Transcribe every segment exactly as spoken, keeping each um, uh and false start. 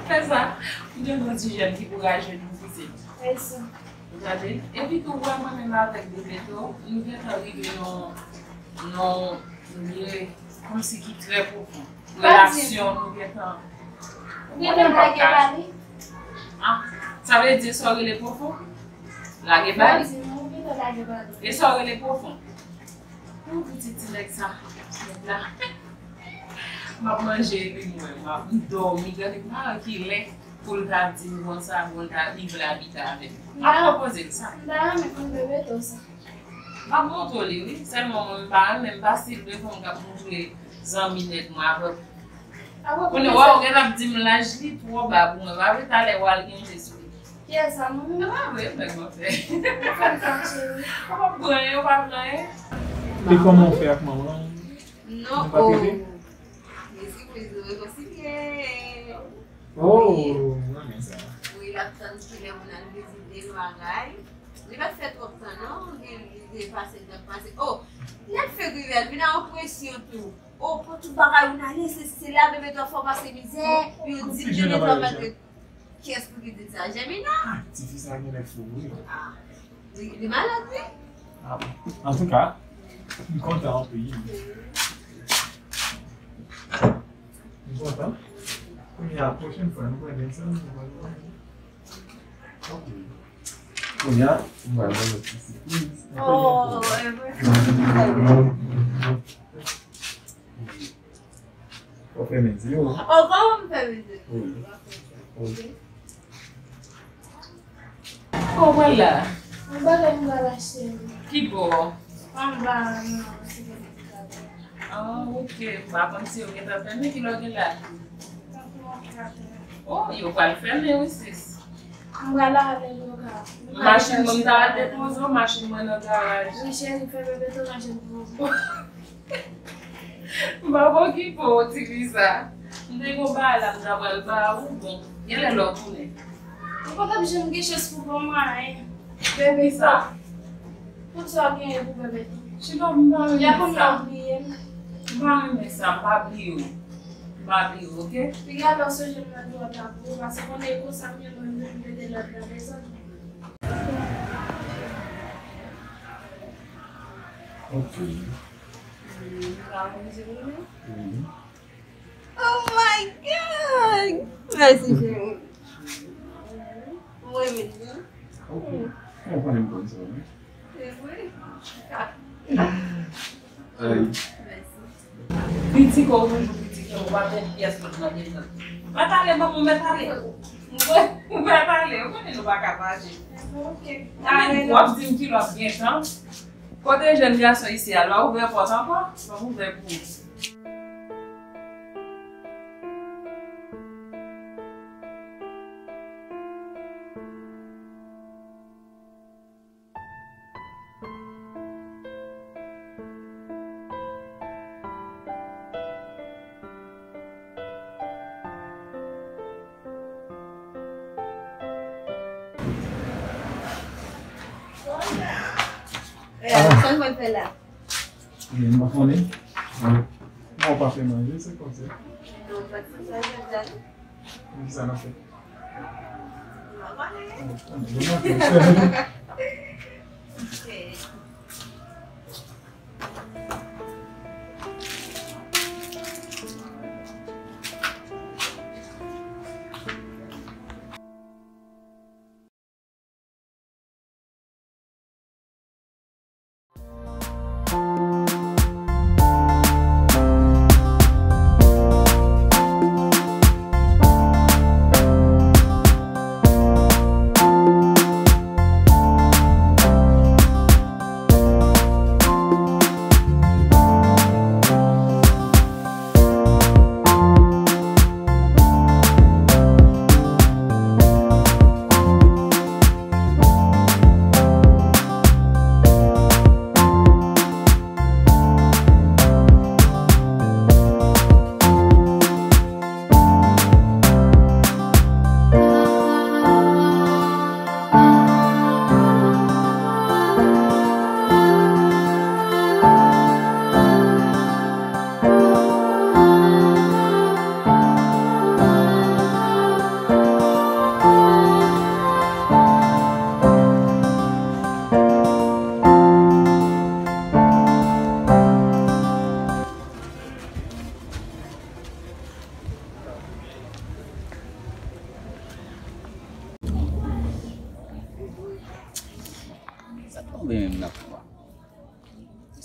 Fè sa, m gen yon ti jèn ki kouraje nou pouse. Mèsi. Ou tande? Epi tou, wè mwen menm avèk Bebeto, nou gentan rive nan, nan yon lye kòmsi ki trè pwofon. Relasyon nou gentan. Ou gentan lage bali? Ah, sa vle di sa w rele pwofon? Lage bali? Ou gentan lage bali. E sa w rele pwofon? Pou pitit ti nèg sa, nèg la. M ap manje epi m wè, m ap dòmi, gade m pa wè ki lè pou l ta di m konsa, pou l ta, li vle abite avè m. M ap pwopoze l sa. M ta renmen konn Bebeto sa. M ap montre w li, wi. Sèlman mwen, m pa renmen, m pa stil de fanm k ap montre zanmi nèg mwen avè. Kounye a, w gentan ap di m laj li twò ba pou mwen. Pa vre, talè w al gen jès wi. Kiyès sa, mwen menm? Ah, wi, mwen, mwen fè. Mwen fè l fache, wi. Ou pa pran anyen, ou pa pran anyen. E kòman w fè ak manman w? Non, nou pa trete? Mezi, mezi, rekonsilye. Oh, mwen renmen sa. Wi, l ap tann kilè pou n al vizite l bagay. Li pa t fè twòp tan, non. Li, li te pase, li t ap pase. Oh, li ap fè grival, vin a yon presyon tou. Oh, pran tout bagay ou n ale, se, se la, Bebeto ap fè w pase mizè, yo di m Bebeto ap maltrete. Kiyès pou ki di sa? Jemina? Ah, tifi sa gen lè fou, wi. Ah, li, li malad, wi. Ah, antouka, m kontan anpil. M kontan. Kounye a, pwochèn fwa, nou pral gen sa, nou pral gen sa. Ok. Kounye a, m pral ban nou ti sipriz. Oh, e vre. Ou fèmen zye w. Oh, kòman m fèmen zye m? Wi. Wi. Kòman w pral la? Mwen bagay m pral achte. Ki bò? Anba, nan sipèmèke. Ah, ok. M pa konn si yo gentan fèmen, ki lè w gen la? Oh, yo pral fèmen, wi, sis. M pral ale nan garaj. Machin mwen, m ta al depoze w, machin mwen nan garaj. Wi, cheri, fè bebe tou nan jèn pou ou. M p ap okipe w, ti fi sa. M te gen yon bagay la, m ta pral ba ou, bon, genlè lè w tounen. Ou pa t ap janm gen chans pou ban mwen anyen. Bebe sa. Tout sa w genyen pou bebe tou. Chino, m pa renmen sa. Y ap konn nan bliye m. M pa renmen sa, m pa bliye w. M pa bliye w, ok? Piga lè w sonje m nan dwòt la pou ou, paske konnen e konsa m ye, mwen menm, m mete lòd nan dezòd. Ok. Wi. Oh my God! Mèsi, cheri. Mwen menm, wi. Ok. Mwen konnen m konn sa, wi. Se vre? Ay. Mèsi. Kritike w toujou kritike, ou pa met pyès lòt nan dezòd. Mèt ale, manman, mèt ale. Mèt ale, ou konnen nou pa ka fache. Ok. Ou ap di m ki lè w ap gen tan. Kote jèn gason isi a, l pa ouvè pòt ankò? L ap ouvè pou ou. Eh, sa l pral fè la? Eh, m pa konnen. Bon, w pa fè manje, se kòmsi. Non, pa t fè sa jodi a, non. Poukisa n ap fè? M pa konnen. Ok.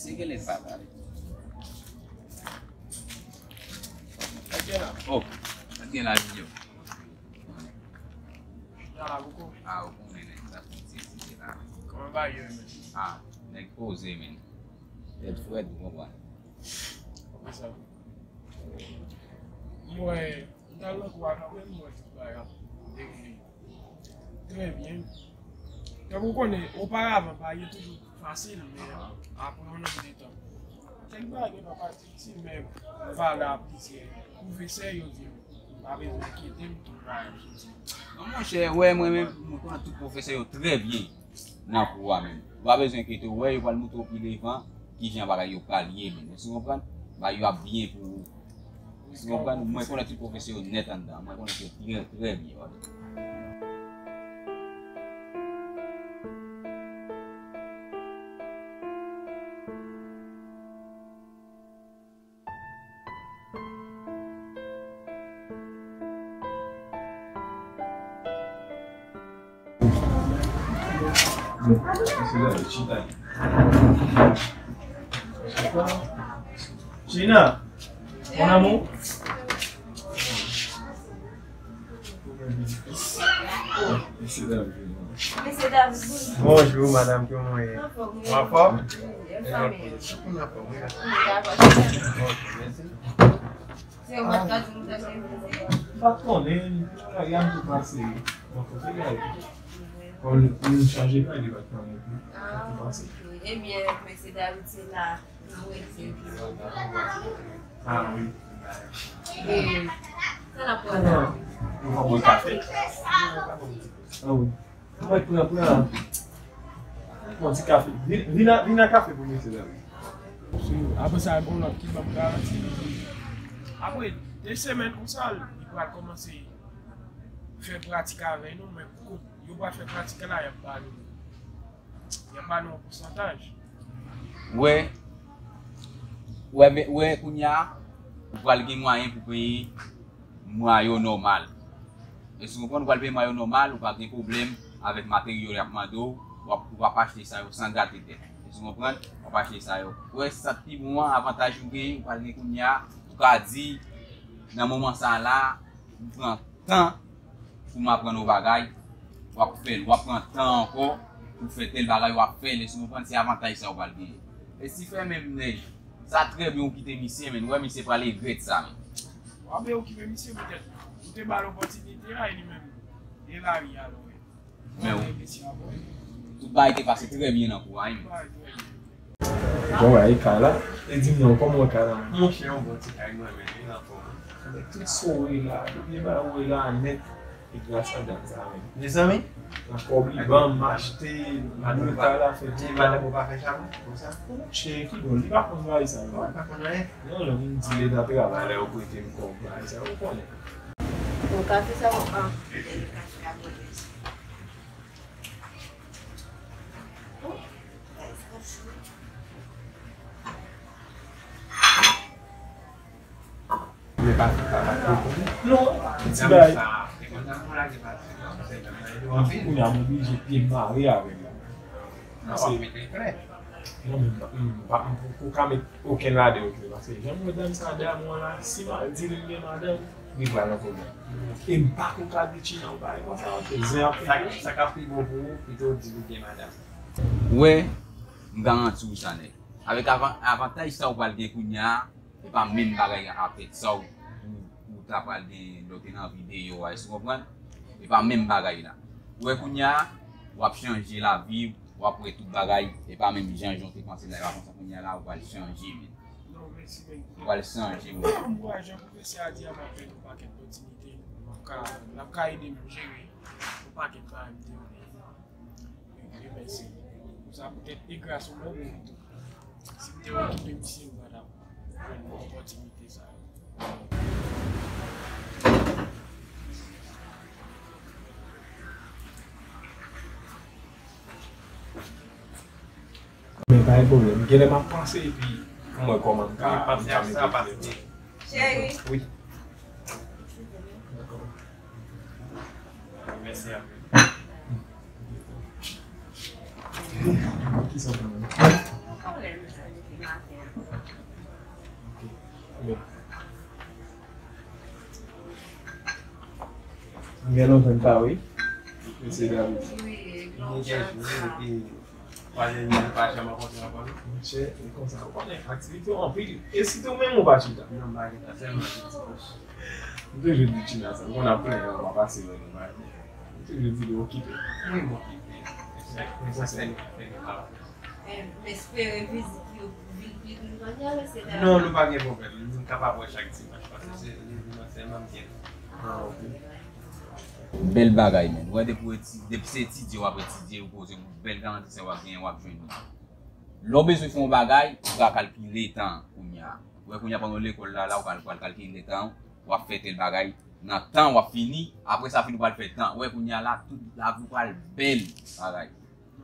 Se genlè l pa pale. Oh, sa gen la, Junior. Ah, ou konnen nèg sa fè ti ti la. Kòman bagay yo, men? Ah, nèg poze, men. Tèt frèt, ou konprann. Kòman sa? M wè, m t al nan kou a kanmenm, m wè tout bagay ap dewoule trè byen. Tankou w konnen, oparavan, bagay yo toujou fasil, men apre yon nonb de tan, kèk bagay gentan pati isit, men m pale a plizyè pwofesè, yo di m pa bezwen enkyete m, tout bagay ap soti. Non, monchè, wè, mwen menm, mwen konnen tout pwofesè yo trè byen nan kou a menm. Ou pa bezwen enkyete w, wè, yo pral montre w pi devan kijan bagay yo pral ye menm. Èske w konprann? Bagay yo ap byen pou ou. Èske w konprann? Mwen konnen tout pwofesè yo nèt anndan. Mwen konnen yo trè, trè byen, wè. China, mon amour. Mesye David. Mesye David, bonjou. Bonjou, madanm, kòman w ye? Anfòm, wi. Ou anfòm? Wi, anfòm, wi. Tout moun anfòm, wi. Wi, dakò. Ok, mèsi. Se ou mèt ka di nou sa se vizye? M pa t konnen, lari a m te pase. Bon, kote l ye? Kòm nou chanje pa, li pa t konnen. Ah, ok. Ebyen, mesye David, se la. Ah, wi. E, sa n ap pran la? Nou pran bòl kafe. Ah, wi. Mwen pran, pran. Pran ti kafe. Vin, vin a, vin a kafe pou mesye la, wi. Apre sa, gon lòt ki ban m garanti. Apre de semèn konsa, li pral kòmanse fè pratik avè nou, men pou yo pral fè pratik la, y ap ba nou. Y ap ba nou yon pousantaj. Wè, wè, men, wè, kounye a, ou pral gen mwayen pou peye mwa yo nòmal. Èske w konprann? Ou pral peye mwa yo nòmal, ou pa gen pwoblèm avèk materyo y ap mande w, w ap, w ap achte sa yo san gate tèt. Èske w konprann? W ap achte sa yo. Wè, sa k pi bon an, avantaj ou genyen, ou pral gen kounye a, ou ka di, nan moman sa a la, m pran tan pou m aprann yon bagay, w ap fè l. W ap pran tan ankò pou fè tèl bagay, w ap fè l. Èske w konprann? Se avantaj sa w pral genyen. E si fè menm nèg, sa trè byen ou kite misye, men w wè misye pral regrèt sa, men. W ap okipe misye poutèt ou te ba l opòtinite a, e li menm, e lari a l wè. Men w, tout bagay te pase trè byen nan kou a, wi. Bon, wè, e kay la. E di m non, kòman wè kay la? Monchè, yon bon ti kay mwen menm, wi, nan fòm. Avèk tout sa w wè la, tout byen bagay w wè la nèt, e gras a dam sa menm. Mezanmi, nan kòb li ban m, m achte, m al fè tout bagay. Madanm ou pa fè chalon konsa? Monchè, ki bon, li pa konn bagay sa yo. Li pa konn anyen. Non, lè moun di leta travay la, yo prete m kòb bagay sa, ou konnen. Bon, kafe sa, bon, ah. Non, ti bagay. Kounye a m oblije pye m mare avè l. Paske, non, men m pa, m pa, m poko ka met okenn ladan yo tou, paske jan m wè dam sa damou an la, si m al di l m gen madanm, li pral nan pwoblèm. E m pako ka di China yon bagay konsa, paske zen ap fè. Sa, sa k ap pi bon pou ou, pito w di li gen madanm. Ou wè, m garanti w sa nèt. Avèk avan-, avantaj sa ou pral gen kounye a, e pa menm bagay a fèt sa ou, ou, ou ta pral gen lè w te nan videyo a, èske w konprann? E pa menm bagay la. Ou wè kounye a, w ap chanje lavi w, w ap wè tout bagay, e pa menm jan jan w te panse la, e pa konsa kounye a la, ou pral chanje, men. Non, mèsi, men. Ou pral chanje, men. Ankourajan pwofesè a di a m ap jwenn yon pakèt opòtinite. L ap ka, l ap ka ede m jere yon pakèt bagay m te vle. Wi, mèsi. Pou sa, poutèt e gras ou menm tou. Si m te okipe misye, m pa t ap jwenn opòtinite sa yo. Men pa gen pwoblèm. Genlè m ap panse epi m wè kòman m ka, m ka mete. Cheri. Wi. Mèsi anpil. Kisa w fè menm? maten an. Ok. Byen. M gen lontan m pa wè mesye David. Wi, gen kèk jou, epi twazyèm jou, nou pa janm rankontre ankò, non? Monchè, e konsa, ou konnen, aktivite yo anpil. E sitou menm ou pa chita? Non, m pa chita, sèlman ti pòch. M toujou di China sa, m konn ap plenyen, m pa pase wè nou bagay. M toujou di li okipe. Wi, m okipe. Sa fè nou, fè nou pa. M espere vizit yo vin pi vin kounye a, mesye dam. Non, nou pa gen pwoblèm. Nou kapab wè chak dimanch, paske se, li vin sèlman m gen. Ah, ok. Bèl bagay, men. Wè, depi w eti-, depi se etidye w ap etidye, ou poze yon bèl garanti sa w ap genyen, w ap jwenn li. Lè w bezwen fè yon bagay, ou ka kalkile tan kounye a. Ou wè kounye a pandan w lekòl la, la, ou ka, pral kalkile tan, w ap fè tèl bagay, nan tan w ap fini, apre sa fini ou pral fè tan. Ou wè kounye a la, tout lavi w pral bèl bagay.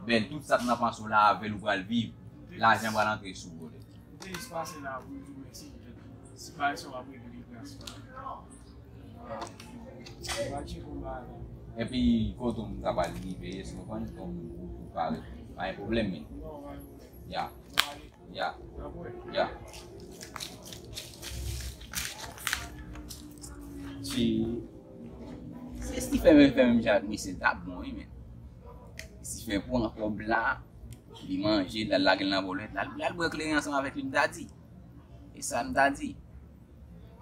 Bèl, tout sa k nan panse w la avè l ou pral viv. Lajan pral antre sou ou, brother. M te jis pase la pou m di w mèsi. Si pa sa w ap regle gras la. Epi kote m ta pral rive, yes, mwen konn kòm ou pare. Pa gen pwoblèm, men. Ya. Ya. Ya. Si, si Stephen fè menm jan ak misye, l t ap bon, wi, men. Stephen pran kòb la, li manje, l al lage l nan bòlèt, l al, l al bwè kleren ansanm avèk li, m ta di. E sa m ta di.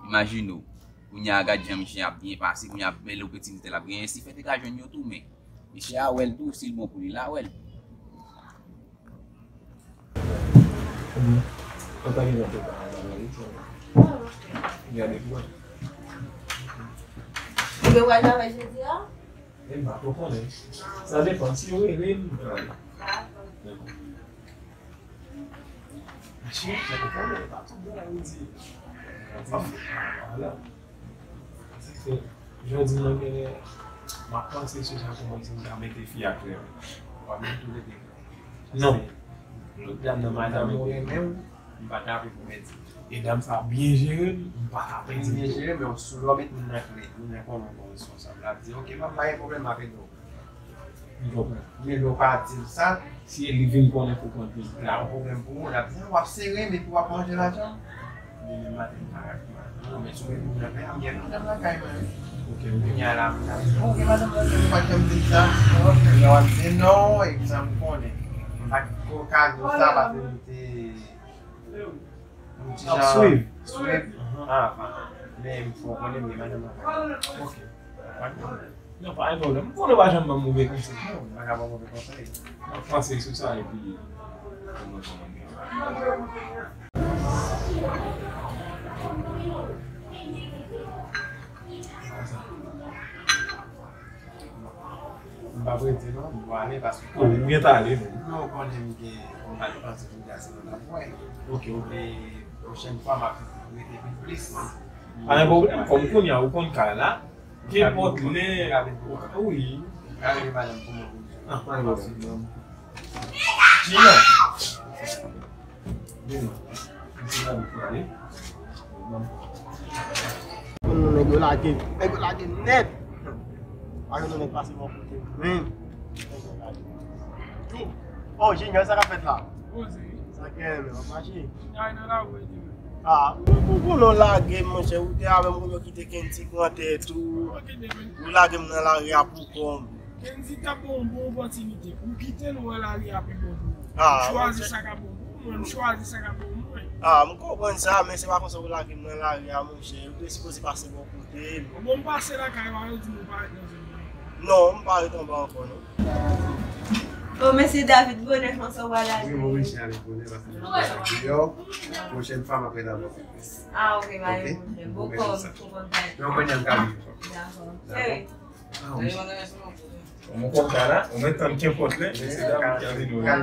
Imajine w, kounye a gad jan misye ap byen pase, kounye a bèl opòtinite l ap genyen, Stephen te ka jwenn yo tou, men misye a wè l tou, si l bon pou li, l a wè l. Konbyen? Konbyen gen nan pita a la, wi, sa. Gade pou wè. Ou gen pral travay jodi a? E m pa twò konnen. Sa depann. Si yo rele m, m pral. Dakò. Mache, sa depann, e pa tout bagay ou di. Vwala. Paske jodi mwen genyen, m ap panse sou sa kòman si m ta mete fi a klè. W ap met toulede klè. Non. Lòt dam nan, madanm ou renmen w, m pa ta vle pou mèt. E dam sa byen jere m, m pa ta pèdi m tou. Byen jere, men si w met moun nan klè, moun nan konnen w gon responsab, l ap di, "Ok, pa gen pwoblèm, m ap ede w." M konprann. Men lè w pa di l sa, si li vin konnen pou kont li, la yon pwoblèm pou ou, l ap di, "Ah, w ap sere m epi w ap manje lajan m." Demen maten, m pa rak madanm. Non, men sou men moun nan, men m gen madanm lakay mwen, wi. Ok, ok. Kounye a la, m ta di, "Bon, gen madanm lakay mwen, pa t janm di m sa." Kounye a w ap di non, e sa m konnen. M pa t ko ka di w sa, paske m te, m ti jan swiv. Swiv? Ah, pa. Men m fè w konnen m gen madanm lakay mwen. Ok. Pa t janm. Non, pa gen pwoblèm. M konnen w pa janm ban m move konsèy. Non, m pa ka ba w move konsèy. M ap panse sou sa epi pou mwen kòmande. M pa prete non, m pwale paske... Oh, ou gentan ale menm? Non, ou konnen m gen, m pa t panse pou m te ase nan lapwè. Ok, ok. E pwochèn fwa, m ap rete pi plis. Pa gen pwoblèm, kòm kounye a ou konn kay la, kenpòt lè. Wi. Gade madanm pou mwen. Ah, pa gen pwoblèm. Gina. Vin non. Gina, vin pale. Bon, nèg yo lage, nèg yo lage nèt. Pa gen nèg pase bò kote menm. Oh, Junior, sa k ap fèt la? Poze. Sa k gen, men, w ap mache? Ay, nan lari, wi. Ah, ou, ou konnen w lage m, monchè, ou te avè m, ou kite Kendy pran tèt ou. Ou lage m nan lari a pou kò m. Kendy t ap ba w yon bon opòtinite. Ou kite l, ou wè lari a pi bon pou ou. Ah, chwazi sa k ap bon pou ou, mwen, m chwazi sa k ap bon pou mwen. Ah, m konprann sa, men se pa konsa ou lage m nan lari a, monchè. Ou te sipoze pase bò kote m. Bon, m pase lakay ou a, yo di m ou pa ret nan zòn nan. Non, m pa ret anba ankò, non. Oh, mesye David, bonè, konsa w pral ale? Wi, mwen menm, m ale bonè, paske m pral deyò. Pwochèn fwa, m ap ret anba. Ah, ok, pa gen pwoblèm. Bon, kòm, m konprann sa. Non, kounye a m ka vin. Dakò. Dakò. Sere. Ah, wi. Bon, mwen konn sa la, ou mèt tann kenpòt lè, mesye David ki a vini la.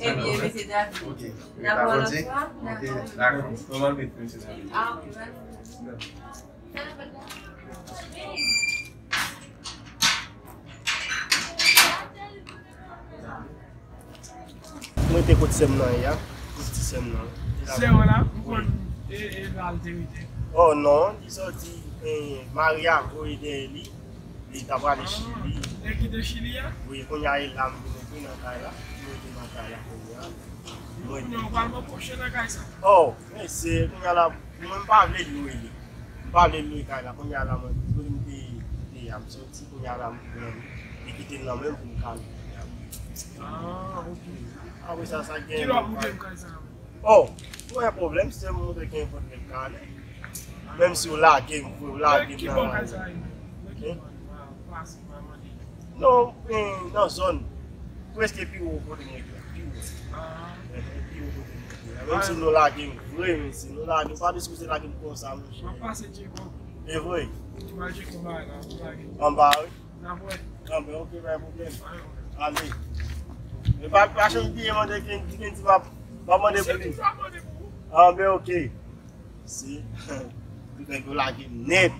Ebyen, mesye David, n ap wè lòt fwa? Dakò. Dakò. Mwen al met mesye David. Ah, ok, pa gen pwoblèm. Mwen te kot sè m nan ye a, kot ti sè m nan. Sè w la, ou konn e, e la l te rete? Oh non, li sòti, eh, mari a voye dèyè li, li ta prale Chili. Li kite Chili a? Wi, kounye a e la m vin rete nan kay la, m rete nan kay la kounye a. Kounye a w pral pran pòch nan kay sa. Oh, mesye, kounye a la, mwen m pa vle lwe li. M pa vle lwe kay la. Kounye a la, mwen, kote m te, te a, m soti, kounye a la, m pran li. Li kite m nan men m pou m ka lwe kay la. Ah, ok. Apre sa, sa gen. Kilè w ap montre m kay sa? Oh, pa gen pwoblèm, si se montre ki enpòte kay la. Menm si w lage m, w lage m nan. Nan ki bò kay sa ye? Nan ki bò? Nan plas, mwen mande. Non, eh, nan zòn. Prèske pi wo kote mwen ye la, pi wo. Ah. Eh, pi wo kote mwen ye la. Menm si nou lage m vre, men si nou lage m, pa diskite lage m konsa, monchè. M ap pase Djeko. E vre? M al Djeko anba la, m lage. Anba, wi. N ap wè. Anben, ok, pa gen pwoblèm. Ale. Men pa, pa janm bliye mande Kendy, Kendy m ap, m ap mande pou li. Se toujou ap mande pou ou. Anben, ok. Si tout nèg yo lage m nèt.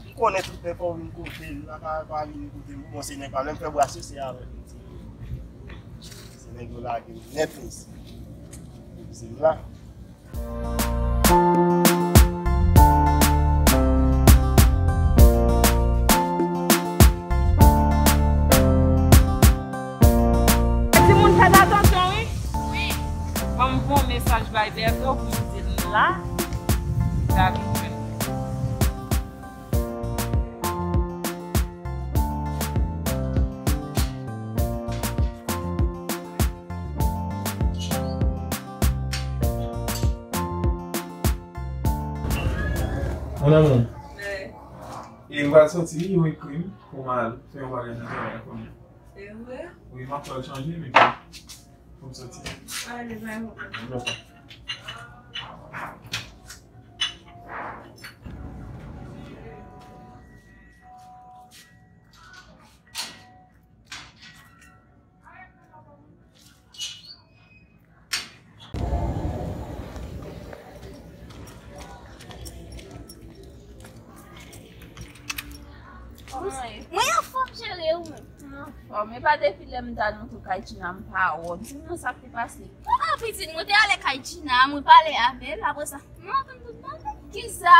M konnen tout nèg pa vin kote l, la pa, pa vin kote m. Bon, se nèg pa menm fè brase, se avè l. Se nèg yo lage m nèt, mesye. Epi se m la. Timoun, fè atansyon, wi. Wi. Ban m voye yon mesaj bay Bertho pou m di l la, li ta vin jwenn mwen. Mon amour. Wi. E m pral soti, wi, yo ekri m pou m al fè yon bagay nan travay la kounye a. Se vre? Wi, m ap pral chanje, men pou m soti. Ale, bay mwen. Dakò. Mwen anfòm, cheri, e ou menm? Mwen anfòm. E pa depi lè m t al nan tou kay Gina, m pa wè w. Di mwen sa k te pase. Ah, pitit, mwen te ale kay Gina, mwen pale avè l, apre sa, mwen antann tout bagay. Kisa?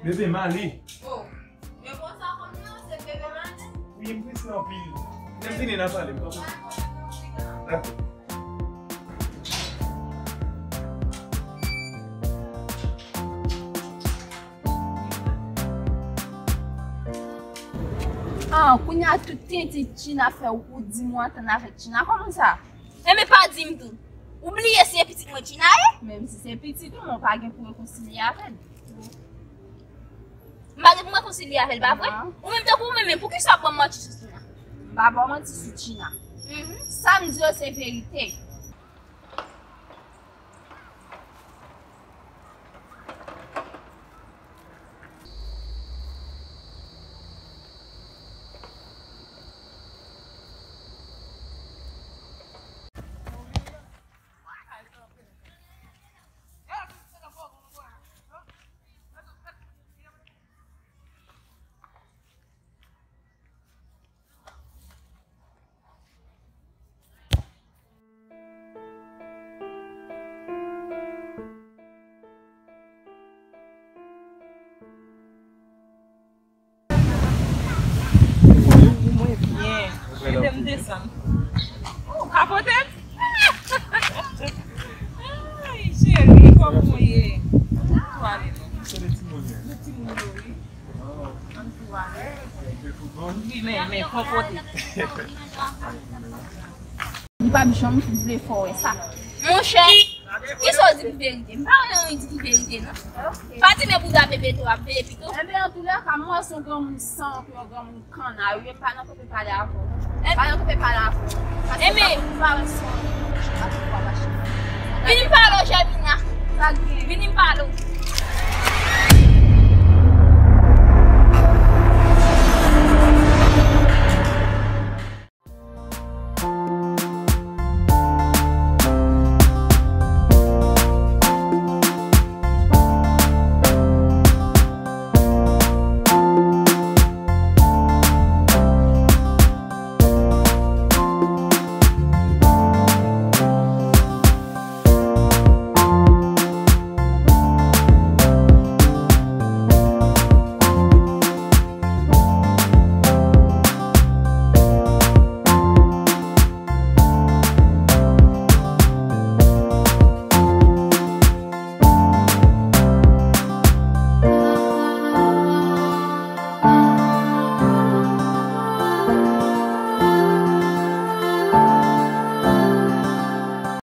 Bebe, m ale. Oh. Men konsa konnya, se bebe maten? Wi, m prese anpil. Lè m vini, n a pale, m pa pale. Dakò. Ah, kounye a tout tenten Gina fè ou, ou di m ou antann avèk Gina. Kòman sa? Enben, pa di m tou. Ou bliye se pitit mwen Gina ye? Menm si se pitit ou, men w pa gen pou rekonsilye avè l. M pa gen pou mwen konsilye avè l, pa vre? Non. Ou menm tankou ou menm, men poukisa w ap ban m manti sou Gina? M pa ba w manti sou Gina. Mhm. Sa m di yo se verite. Mwen byen. Kite m desann. Ou ka pote m? Ay, cheri, kòman w ye? Ou ale non? Se de timoun yo. De timoun yo, wi. Ann tou ale. Wi, men, men, fò pote. Li p ap janm vle fè w wè sa. Monchè, kisa w di ki verite? M pa wè anyen di ki verite, non. Pa di men bouda bebe tou ap veye pito. Enben, antoulèka, m wè se yon granmoun san, yon granmoun kanna, wi, m pa nan kanpe pale avè w. Pa nan kanpe pale avè w. Paske m pa wè san, m pa wè san. Vini m pale w, Jèmina. Sa k gen? Vini m pale w.